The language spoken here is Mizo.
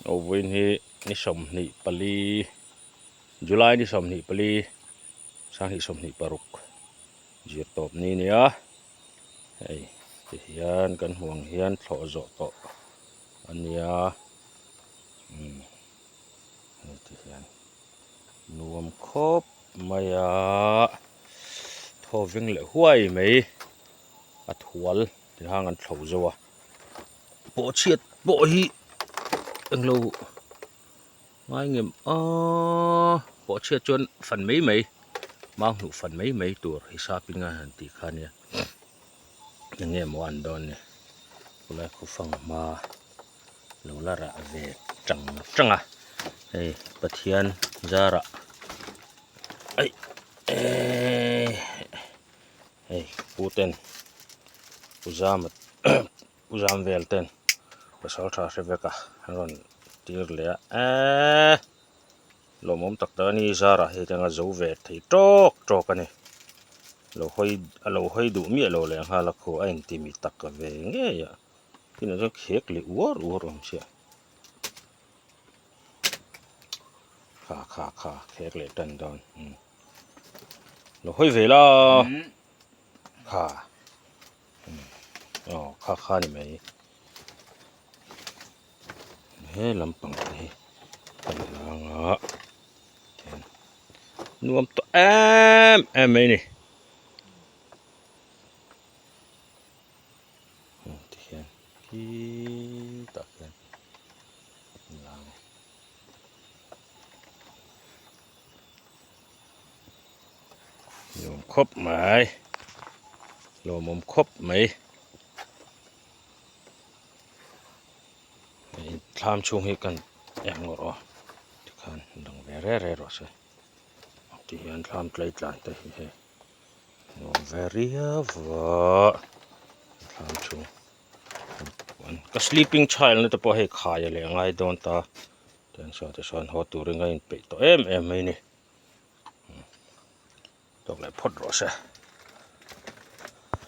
Vawiin hi ni 24 July ni 24 2026 zir tawp ni nia hei ti hian kan hmuh ang hian thlawh zawh tawh a nia umm hei ti hian nuam khawp mai a thaw veng leh huai mai a thual ti hang an thlo zo a. Pawh chhiat pawh hi englo ngai ngem a pawh chhiat chuan fan mai mai mau hnuh fan mai mai tur hisap in a han tih kha nia eng nge maw an dawn ni khulai khaw fang hma lo la rah ve tang tang a hei Pathian zarah aih eee. Hei pu ten pu zama pu zam vel ten pasal tha hre vek a an rawn tir leh a eeee lawmawm tak tak a ni zarah hei atanga zo ve thei tawk tawk a ni lo hawi a lo hawi duh miah lo leh nghal a khu a intimi tak ve ngei a tinah chuan khek leh uar uar awm chiah. Kha kha kha khek leh tan dawn umm lo hawi ve la kha umm aw kha kha ni mai he lampang te hi kan lang a tian nuam tawh em em mai a ni tikhian khitah khian lang nuam khawp mai lawmawm khawp mai thlam chhung hi kan eng ngawrh aw tikhan dang ve re re rawh se tihian thlam tlai tlan te hi hei nuam ve riau va thlam chhung ka sleeping child na te pawh hei khai a leh ngai dawn ta tiang saw te sawn haw turin a inpeih tawh em em mai a ni tawk leh phawt rawh se.